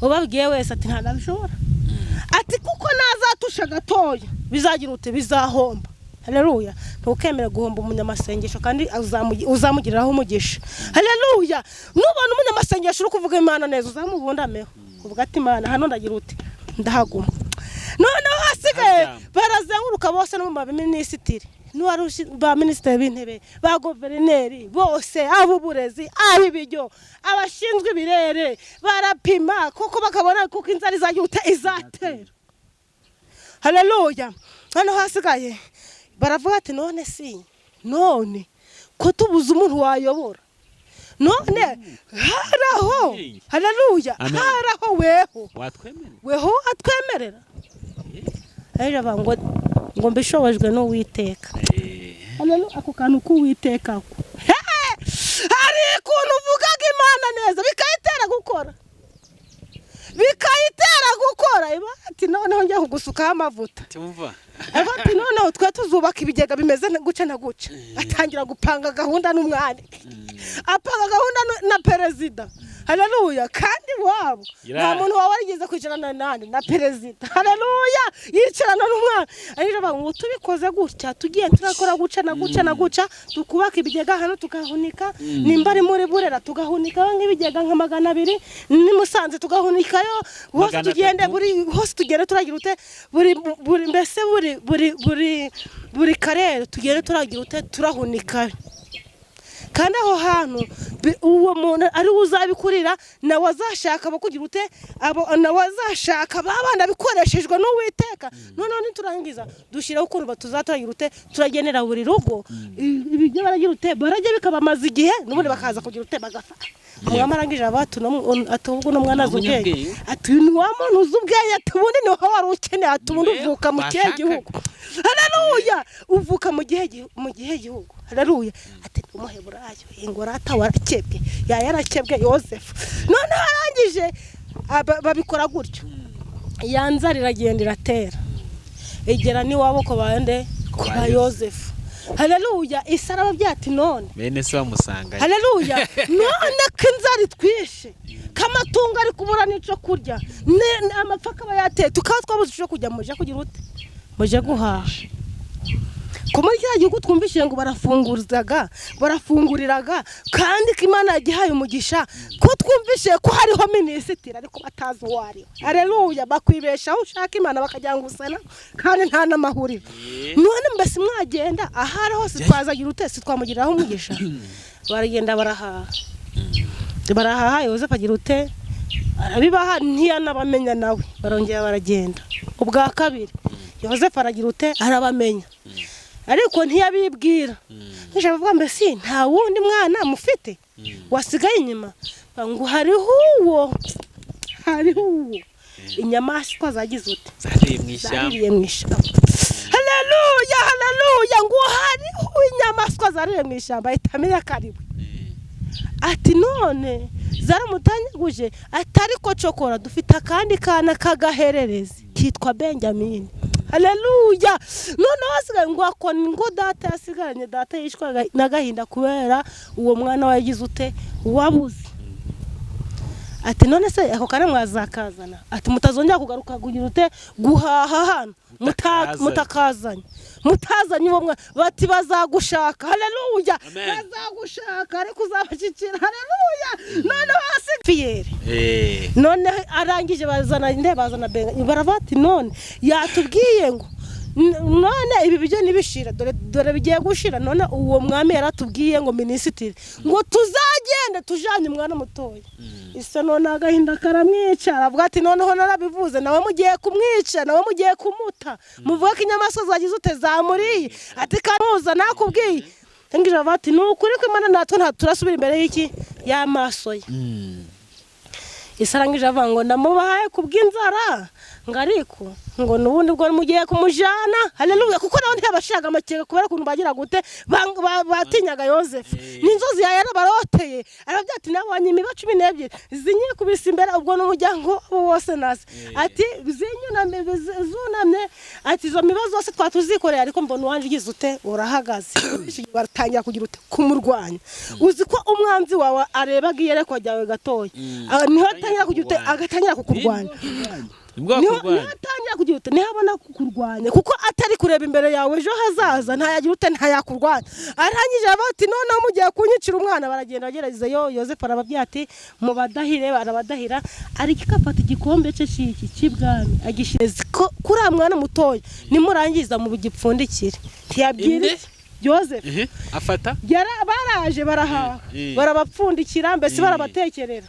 Ubabwiye wese ati ntabwo abishobora, ati kuko nazatusha gatoya bizagira ute, bizahomba. Haleluya. Ntukemere guhomba umunyamasengesho, kandi uzamugiriraho umugisha. Haleluya. Nubona umunyamasengesho uri kuvuga Imana neza, uzamubundameho uvuga ati Imana hano ndagira ute, ndahaguma. Noneho hasigaye barazenguruka bose no mu baminisitiri, ba minisitiri b'intebe, ba guverineri bose, ab'uburezi, ab'ibiryo, abashinzwe ibirere, barapima kuko bakabona kuko inzara izajya izatera. Haleluya. Noneho hasigaye baravuga ati none si none ko tubuze umuntu wayobora, none haraho. Haleluya. Haraho weho weho atwemerera. Rero ngo mbishobojwe n'Uwiteka. Haleluya. Ako kantu k'Uwiteka ko hari ukuntu uvugaga Imana neza bikayitera gukora, bikayitera gukora. Ati noneho njya kugusukaho amavuta. Ati noneho twe tuzubaka ibigega bimeze guca na guca. Atangira gupanga gahunda n'umwami, apanga gahunda na perezida. Haleluya. Kandi wabo nta muntu waba warigeze kwicarana nani na perezida. Haleluya. Yicarana n'umwana. Ariko ngo tubikoze gutya, tugiye turakora guca na guca na guca, tukubaka ibigega hano tugahunika, nimba ari muri Burera tugahunika nk'ibigega nka 200, ni Musanze tugahunikayo hose, tugende buri hose tugende turagira ute, buri buri mbese buri buri buri buri karere tugende turagira ute, turahunika. Kandi aho hantu uwo muntu ari uzabikurira, nawe azashaka abakugira ute, abo nawe azashaka babana bikoreshejwe n'Uwiteka. Noneho niturangiza dushyiraho ukuntu tuzaturagira ute, turagenera buri rugo ibyo baragira ute, barajya bikabamaza igihe, n'ubundi bakaza kugira ute bagafata. Umwami arangije abatu atubwo n'umwana azi ubwenge, ati ni wa muntu uzi ubwenge, ati ubundi ni wowe wari ukeneye, ati ubundi uvuka mu kihe gihugu. Haleluya. Uvuka mu gihe gihugu. Haleluya. Ati umuheburayo ingorata warakebwe, yayarakebwe Yosefu. Noneho arangije babikora gutyo, ya nzara iragenda iratera, igera n'iwabo ko bande kwa Yosefu. Haleluya. Isara ati none bene se bamusanga. Haleluya. None ko inzara itwishe, kamatungo ari kubura n'ico kurya, amapfa akaba yateye, tukaba twabuze ico kujya, muje kugira ute, muje guhaha. Ko muri kiriya gihugu twumvishije ngo barafungurizaga, barafunguriraga, kandi ko Imana yagihaye umugisha, ko twumvishije ko hariho minisitiri ariko batazi uwo ari we. Haleluya. Bakwibeshaho ushaka Imana bakagira ngo usana, kandi nta n'amahuriro. None mbese mwagenda ahari hose twazagira ute, si twamugiriraho umugisha. Baragenda barahaha, barahaha. Yosefu agira ute, arabibaha, ntiyanabamenya nawe. Barongera baragenda ubwa kabiri, Yosefu aragira ute, arabamenya, ariko ntiyabibwira. Nje bavuga mbese nta wundi mwana mufite wasigaye inyuma, ngo hariho uwo, hariho uwo inyamaswa zagize ute, zaririye mu ishyamba. Haleluya. Haleluya. Ngo hariho inyamaswa zaririye mu ishyamba, itamenya kariwe. Ati none zaramutanyaguje, ati ariko cokora dufite akandi kana kagahererezi kitwa Benjamini. Haleluya. Noneho hasigaye ngo ako ngo data yasigaranye, data yishwe n'agahinda kubera uwo mwana wagize ute, wabuze. Ati none se ako kana mwazakazana, ati mutazongera kugaruka kugira ute guhaha hano mutakazanye, mutazanye uwo mwana, bati bazagushaka. Haleluya. Bazagushaka ariko uzabashyikira. Haleluya. Noneho hasigaye none arangije bazana inde, bazana Benga, baravuga ati none yatubwiye ngo None ibi biryo nibishira, dore dore bigiye gushira. None uwo mwami yaratubwiye ngo minisitiri ngo tuzagende tujanye umwana mutoya. Ise none agahinda karamwica, aravuga ati noneho narabivuze, nawe mugiye kumwica, nawe mugiye kumuta, muvuga ko inyamaswa zagize ute zamuriye. Ati kamuza nakubwiye. Ngije bati ni ukuri ko Imana natwe nta turasubira imbere y'iki y'amaso ye. Ise arangije avuga ngo ndamubahaye kubw'inzara, ngo ariko ngo n'ubundi bwo mugiye kumujana. Haleluya! Kuko nawe ntiyabashiraga amakenga kubera ukuntu bagira gute batinyaga Yosefu n'inzozi yarabaroteye. Arababwira ati nabonye imiba 12 zinyikubise imbere, ubwo n'umuryango wabo wose nasi. Ati zinyunamye, zunamye. Ati izo miba zose twatuzikoreye, ariko mbona uwanje ugize ute urahagaze. Baratangira kugira ute kumurwanya. Uzi ko umwanzi wawe arebaga iyerekwa ryawe gatoya, niho atangira kugira ute, agatangira kukurwanya. Nibwo Niho bakurwanya. atangira kugira ute, niho abona kukurwanya, kuko atari kureba imbere yawe ejo hazaza, ntayagira ute, ntayakurwanya. Arangije aravuga ati noneho mugiye kunyicira umwana. Baragenda bagerageza yo, Yosefu arababwira ati mubadahire. Barabadahira. Ariko afata igikombe cye cy'iki cy'ibwami agishyira kuri uriya mwana mutoya, nimurangiza mu gipfundikire. Ntiyabwira Inde? iki Yosefu. Afata Baraje barahaha, barabapfundikira, mbese barabatekerera,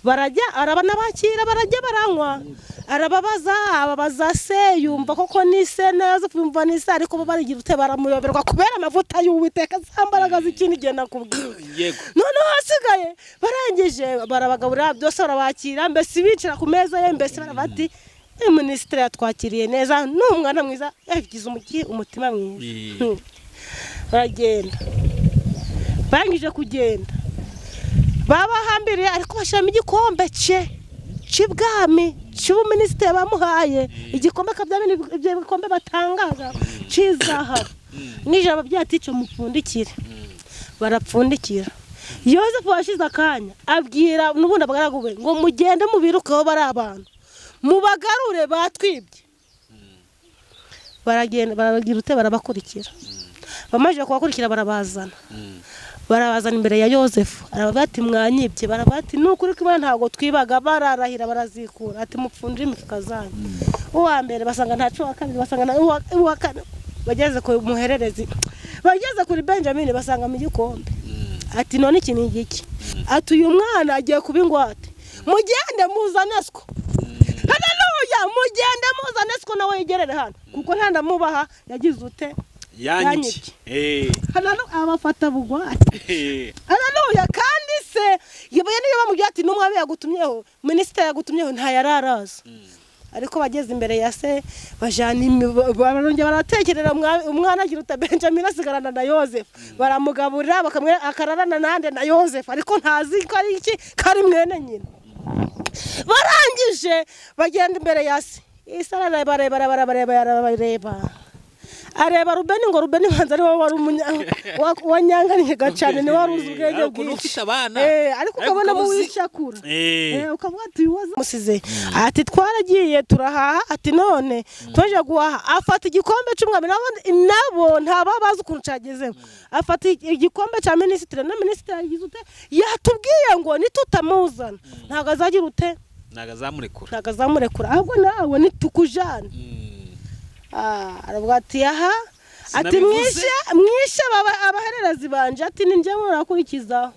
barajya, arabanabakira, barajya, baranywa. Arababaza, ababaza se, yumva koko ni se neza, yumva ni se, ariko bo barigira ute, baramuyoberwa kubera amavuta y'Uwiteka, za mbaraga z'ikindi gihe nakubwiye. Noneho hasigaye barangije barabagaburira byose, barabakira, mbese bicara ku meza ye, mbese barabati uyu minisitiri yatwakiriye neza, ni umwana mwiza, yagize umutima mwiza. Baragenda, barangije kugenda babahambiriye, ariko bashyiramo igikombe cye cy'ibwami cy'ubuminisitiri bamuhaye, igikombe kabya ibyo bikombe batangaga cy'izahabu. Nijoro ababyeyi ati icyo mupfundikire, barapfundikira. Yosefu washize akanya abwira n'ubundi abagaragu be ngo mugende mubirukeho bari abantu mubagarure batwibye. Baragenda, baragira ute, barabakurikira. Bamaze kubakurikira barabazana, barabazana imbere ya Yosefu. Arabavuga ati mwanyibye. Baravuga ati ni ukuri ko Imana ntabwo twibaga. Bararahira, barazikura. Ati mupfundire imifuka zanyu. Uwa mbere basanga ntaco, uwa kabiri basanga na uwa kane. Bageze ku muhererezi, bageze kuri Benjamin, basanga mu gikombe. Ati none iki ni igiki? Ati uyu mwana agiye kuba ingwate, mugende muzane siko. Haleluya! Mugende muzane siko nawe yegerere hano, kuko ntandamubaha yagize ute? Yanyibye. Haleluya! Abafata bugwate. Haleluya! Kandi se yewe niyo bamubwira ati n'umwami yagutumyeho, minisitiri yagutumyeho, ntayararaza. Ariko bageze imbere ya se bajana barongera baratekerera umwana agira uta Benjamin asigarana na Yosefu, baramugaburira, bakamwe akararana nande na Yosefu, ariko ntazi ko ari iki, ko ari mwene nyina. Barangije bagenda imbere ya se, ise arareba, areba, areba, areba, areba, areba Rubeni ngo Rubeni banza ari wowe wari wanyanganiye cyane, niwe wari uzi ubwenge Hari ukuntu bwinshi. ufite abana. Ariko ukabona ukaba mu uzi- wicakura. Ukavuga ati uyu musize. Ati twaragiye turahaha. Ati none twaje guhaha, afata igikombe cy'umwami, nabo ntaba bazi ukuntu cyagezemo. Afata igikombe cya minisitiri, na minisitiri yagize ute, yatubwiye ngo nitutamuzana ntabwo azagira ute, Ntabwo azamurekura. ntabwo azamurekura, ahubwo nawe nitukujana. Aravuga ati aha, ati Sinabivuze. mwishe abahererezi banje. Ati ni njyewe murakurikizaho.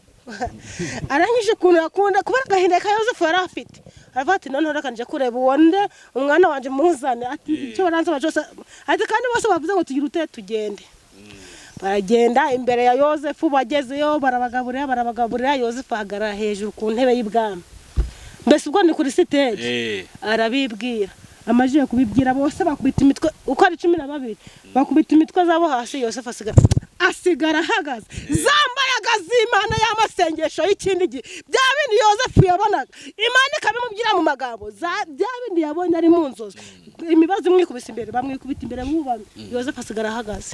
Arangije ukuntu akunda kubera agahinda ka Yosefu yari afite, aravuga ati noneho reka nje kureba uwo nde umwana wanje muzane. Ati icyo baransaba cyose. Ati kandi bose bavuze ngo tugire ute, tugende. Baragenda imbere ya Yosefu, bagezeyo barabagaburira, barabagaburira. Yosefu ahagarara hejuru ku ntebe y'ibwami, mbese ubwo ni kuri siteji. Arabibwira, amajije kubibwira bose bakubita imitwe uko ari 12, bakubita imitwe zabo hasi. Yosefu asigara ahagaze. Za mbaraga z'Imana y'amasengesho y'ikindi gihe, bya bindi Yosefu yabonaga Imana ikabimubwira mu magambo, bya bindi yabonye ari mu nzozi, imibazo imwikubise imbere, bamwikubita imbere bubamye, Yosefu asigara ahagaze.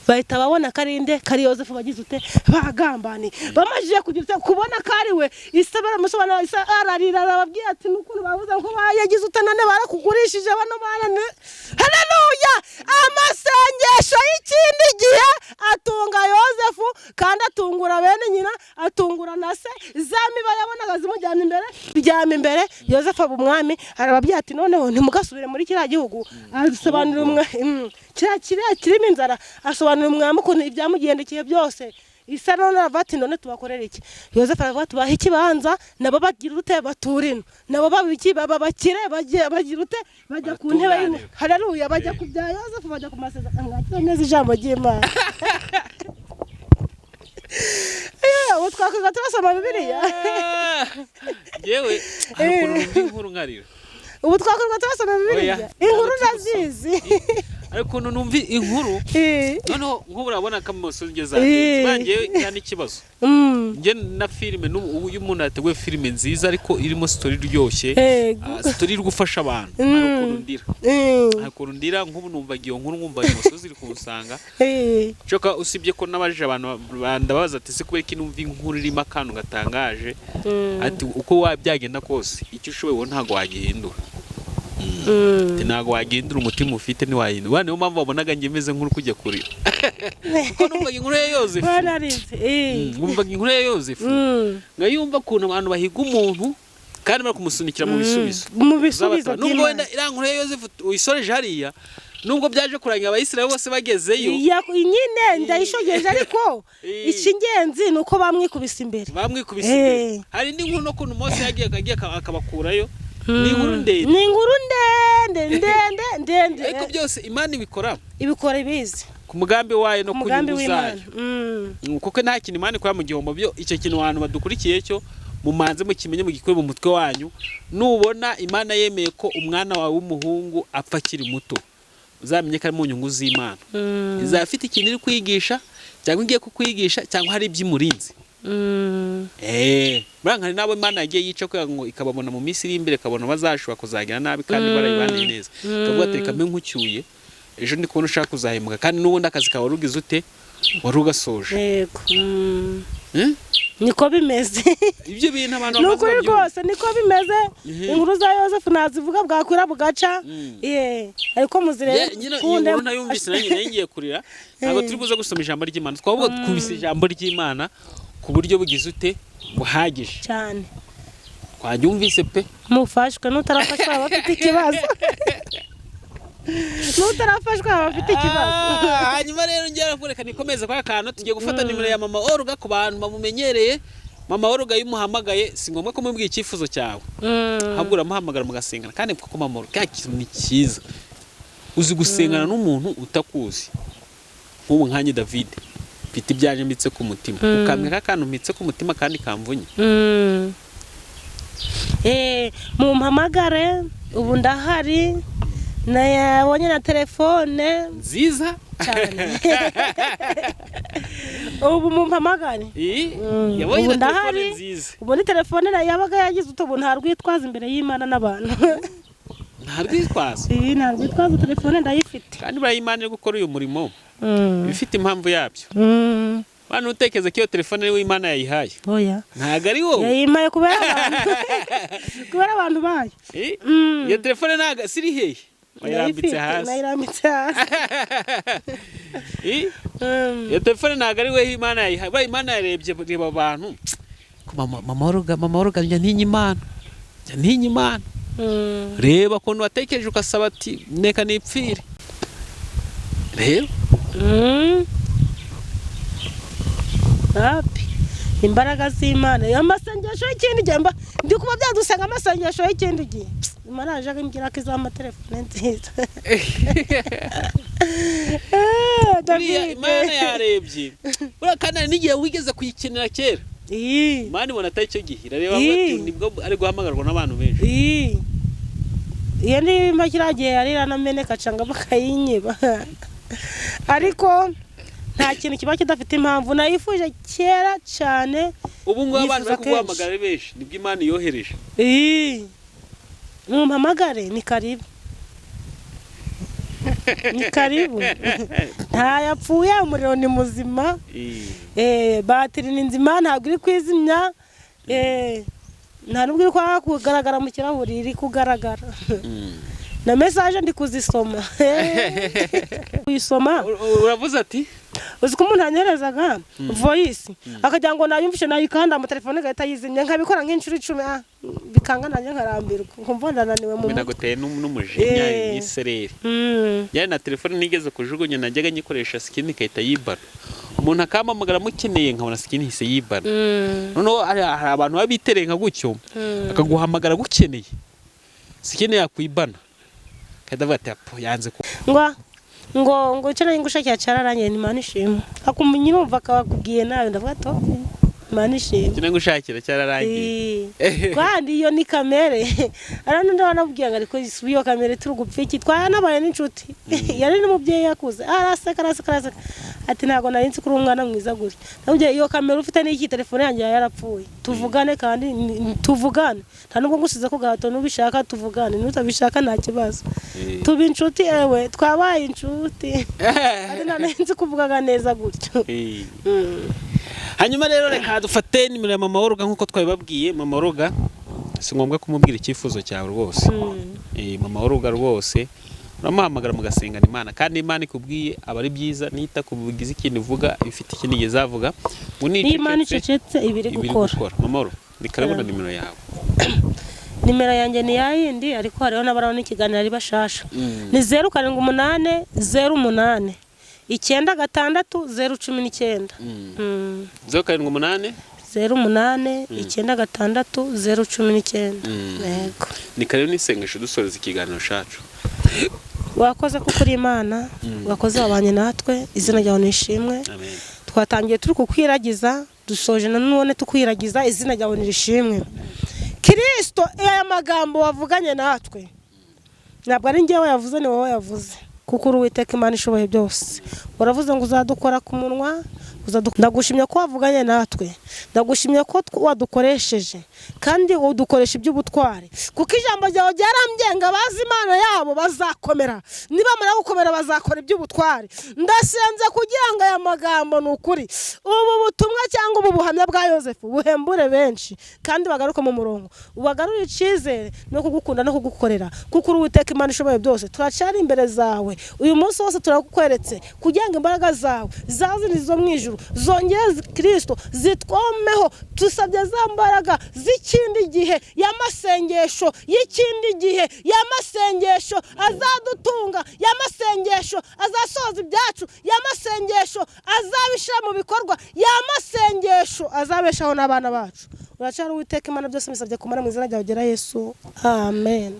Bahita babona karinde kari Yosefu bagize ute, bagambaniye. Bamajije kugira ute, kubona ko ari we, ise baramusobanurira, ise ararira, arababwira ati n'ukuntu bavuze ngo bayagize ute, none barakugurishije bano bana Haleluya! Amasengesho y'ikindi gihe atunga Yosefu, kandi atungura bene nyina, atungura na se. Za miba yabonaga zimujyana imbere, bijyana imbere. Yosefu aba umwami, arababwira ati noneho ntimugasubire muri kiriya gihugu. Asobanurira umwami kiriya kirimo inzara, asobanurira umwami ukuntu ibyamugendekeye byose. Isa none aravuga ati none tubakorera iki? Yosefu aravuga ati baha ikibanza, nabo bagira ute, batura ino, nabo baba iki, baba bakire, bagira ute, bajya ku ntebe y'imwe. Haleluya, bajya ku bya Yosefu, bajya ku masezerano. Mwakira neza ijambo ry'Imana. Ubu twakwiga turasoma Bibiliya. Yewe, hari ukuntu numva inkuru nkarira. Ubu twakwirwa turasoma Bibiliya. Oya, inkuru ntabwo turi ndazizi. Hari ukuntu numva inkuru noneho nk'ubu urabona ko amaso ngeze bangiye cyane ikibazo. Njye na filime n'ubu, iyo umuntu yateguye filime nziza ariko irimo story iryoshye, story iri gufasha abantu, hari ukuntu ndira. Hari ukuntu ndira, nk'ubu numvaga iyo nkuru, nkumva ayo musozi iri kunsanga. Coka usibye ko nabajije abantu bandabaza ati se kubera iki numva inkuru irimo akantu gatangaje, ati uko wabyagenda kose icyo ushoboye wowe ntabwo wagihindura. Ati ntabwo wagihindura, umutima ufite ntiwahindura. Niyo mpamvu wabonaga njye meze nk'uri kujya kurira, kuko numvaga inkuru ya Yozefu. Banarize. Numvaga inkuru ya Yozefu, nkayumva ukuntu abantu bahiga umuntu kandi bari kumusunikira mu bisubizo mu bisubizo. Nubwo by'Imana. wenda iriya nkuru ya Yozefu uyisoreje hariya, nubwo byaje kurangira Abayisiraheli bose bagezeyo. Nyine ndayishogeje, ariko icy'ingenzi ni uko bamwikubise imbere. Bamwikubise imbere. Hari indi nkuru no kuntu Mose yagiye akabakurayo, ni inkuru ndende. Ni inkuru ndende ndende ndende. Ariko byose Imana ibikora ibikora ibizi ku mugambi wayo no ku umugambi nyungu w'Imana. zayo. Kuko nta kintu Imana ikora mu gihombo. Byo icyo kintu abantu badukurikiye cyo mumanze mukimenye, mugikure mu mutwe wanyu. Nubona Imana yemeye ko umwana wawe w'umuhungu apfa akiri muto, uzamenye ko ari mu nyungu z'Imana. Izaba ifite ikintu iri kwigisha, cyangwa igiye kukwigisha, cyangwa hari ibyo imurinze. Buriya hari n'abo Imana yagiye yica kugira ngo ikababona mu minsi iri imbere, ikabona bazashobora kuzagira nabi kandi barayibaniye neza, ikavuga ati reka mbe nkucyuye, ejo ndi kubona ushaka kuzahemuka, kandi n'ubundi akazi kawe wari ugize ute, wari ugasoje. Yego. Eh? Niko bimeze. Ibyo bintu abantu Ni bamaze ukuri babyumva. rwose niko bimeze. Inkuru za Yosefu nazivuga bwakwira bugaca. Ariko muzirebe. Nyine iyi nkuru ntayumvise nanjye nari ngiye kurira. Ntabwo turi buze gusoma ijambo ry'Imana, twavuga twumvise ijambo ry'Imana ku buryo bugize ute, buhagije. Cyane. Twaryumvise pe. Mufashwe, n'utarafashwa aba afite ikibazo, n'utarafashwa aba afite ikibazo. Hanyuma rero njye reka nikomeze kwa kantu tugiye gufata nimero ya Mama Oruga. Ku bantu bamumenyereye, Mama Oruga iyo umuhamagaye si ngombwa ko mubwira icyifuzo cyawe, ahubwo uramuhamagara mugasengana. Kandi kuko Mama Oruga cya kintu ni cyiza, uzi gusengana n'umuntu utakuzi. Nk'ubu nkanjye David mfite ibyanjye mbitse ku mutima, ukambwira akantu mbitse ku mutima kandi kamvunye. Mumpamagare, ubu ndahari, nabonye na telefone nziza cyane. Ubu mumpamagare. Yabonye Ubu na telefone ndahari. nziza. Ubu ni telefone nayo yabaga yagize utu, nta rwitwazo imbere y'Imana n'abantu. Nta rwitwazo. Iyi nta rwitwazo, telefone ndayifite. Kandi buriya Imana iri gukora uyu murimo iba ifite impamvu yabyo. Bantu utekereza ko iyo telefone ari we Imana yayihaye? Oya. Ntabwo ari wowe. Yayimpaye kubera abantu, kubera abantu bayo. Iyo telefone ntabwo siri hehe, wayirambitse Ndayifite, hasi. Nayirambitse hasi. Iyo telefone ntabwo ari we Imana yayihaye. Buriya Imana yarebye, reba abantu ko mama Oruga, njya ntinya Imana, njya ntinya Imana. Reba ukuntu watekereje ugasaba ati neka nipfire, reba. Hapi imbaraga z'Imana, amasengesho y'ikindi gihe mba ndi kuba byadusanga, amasengesho y'ikindi gihe Imana yaje imbwira ko izampa telefone nziza. Buriya David. Imana yarebye, buriya kandi hari n'igihe wigeze kuyikenera kera, Imana ibona atari cyo gihe, irareba avuga ati nibwo ari guhamagarwa n'abantu benshi. Iyo nimba kiriya gihe yari iranameneka cyangwa bakayinyiba, ariko nta kintu kiba kidafite impamvu. Nayifuje kera cyane. Ubu ngubu abantu Yifuza bari kuguhamagara ari benshi, nibwo Imana yohereje. Mumpamagare, ni karibu, ni karibu. Ntayapfuye, umuriro ni muzima. Batiri ni nzima, ntabwo iri kwizimya. Nta nubwo iri kwanga kugaragara mu kirahuri, iri kugaragara. Na message ndi kuzisoma, kuyisoma. Uravuze ati Uzi ko umuntu yanyoherezaga voice akagira ngo nayumvishe, nayikanda mu telefone igahita yizimya, nkabikora nk'inshuro 10, bikanga, nanjye nkarambirwa, nkumva ndananiwe mu mutwe. Binaguteye n'umujinya n'isereri. Yari na telefone nigeze kujugunya, najyaga nyikoresha screen ikahita yibana, umuntu akampamagara mukeneye nkabona screen ihise yibana. Noneho hari abantu baba bitereye nka gutyo, akaguhamagara agukeneye, screen yakwibana akahita avuga ati: "Apo yanze ku." Ngo icyo nari ngushakira cyararangiye, ni Imana ishimwe. Akumva nyirumva akabakubwiye nabi, ndavuga ati: "Okay, Imana ishimwe." Icyo nari ngushakira cyararangiye. Kandi iyo ni kamere. Hari n'undi wanabwiye ngo ariko iyo kamere turi gupfa iki? Twanabaye n'inshuti, yari n'umubyeyi yakuze, araseka araseka araseka, ati: "Ntabwo nari nzi ko uri umwana mwiza gutya." Ndamubwiye: "Iyo kamera ufite n'iki? Telefone yanjye yarapfuye, tuvugane." Kandi tuvugane, nta nubwo ngusize ku gahato. Nubishaka tuvugane, nutabishaka nta kibazo. Tuba inshuti, ewe twabaye inshuti, ati: "Nta nzi kuvugaga neza gutyo." Hanyuma rero reka dufate nimero ya mama Oruga nk'uko twabibabwiye. Mama Oruga si ngombwa kumubwira icyifuzo cyawe rwose. Mama Oruga rwose uramuhamagara mugasengana Imana, kandi Imana ikubwiye aba ari byiza, nita kubugize ikintu ivuga ifite ikindi gihe izavuga ngo Niyo Imana nicecetse icecetse iba iri iba iri gukora. Gukora. Mama Oruga, ni karibu na nimero yawe. Nimero yanjye ni yayindi, ariko hariho n'abarabona ikiganiro ari bashasha. Ni 0780 896 019. 078 08 96 019. Yego. Ni karibu n'isengesho dusoreza ikiganiro cyacu. Wakoze kuko uri Imana, wakoze wabanye natwe, izina ryawe nishimwe. Amen. Twatangiye turi kukwiragiza, dusoje nanone tukwiragiza, izina ryawe nirishimwe. Kirisito, aya magambo wavuganye natwe ntabwo ari njyewe yavuze, ni wowe yavuze, kuko uri Uwiteka Imana ishoboye byose. Uravuze ngo uzadukora ku munwa. Ndagushimye ko wavuganye natwe, ndagushimye ko wadukoresheje kandi udukoresha iby'ubutwari, kuko ijambo ryawe ryarambwiye ngo abazi Imana yabo bazakomera, nibamara gukomera bazakora iby'ubutwari. Ndasenze kugira ngo aya magambo, ni ukuri, ubu butumwa cyangwa ubu buhamya bwa Yosefu buhembure benshi kandi bagaruke mu murongo, ubagarure icyizere no kugukunda no kugukorera, kuko uri Uwiteka Imana ishoboye byose. Turacyari imbere zawe uyu munsi wose, turakukweretse kugira ngo imbaraga zawe za zindi zo mu ijuru zongere, Kirisito, zitwomeho. Dusabye za mbaraga z'ikindi gihe y'amasengesho, y'ikindi gihe y'amasengesho azadutunga, y'amasengesho azasohoza ibyacu, y'amasengesho azabishyira mu bikorwa, y'amasengesho azabeshaho n'abana bacu. Uracyari Uwiteka Imana, byose bisabye kumara mu izina ryawe gera Yesu, amen.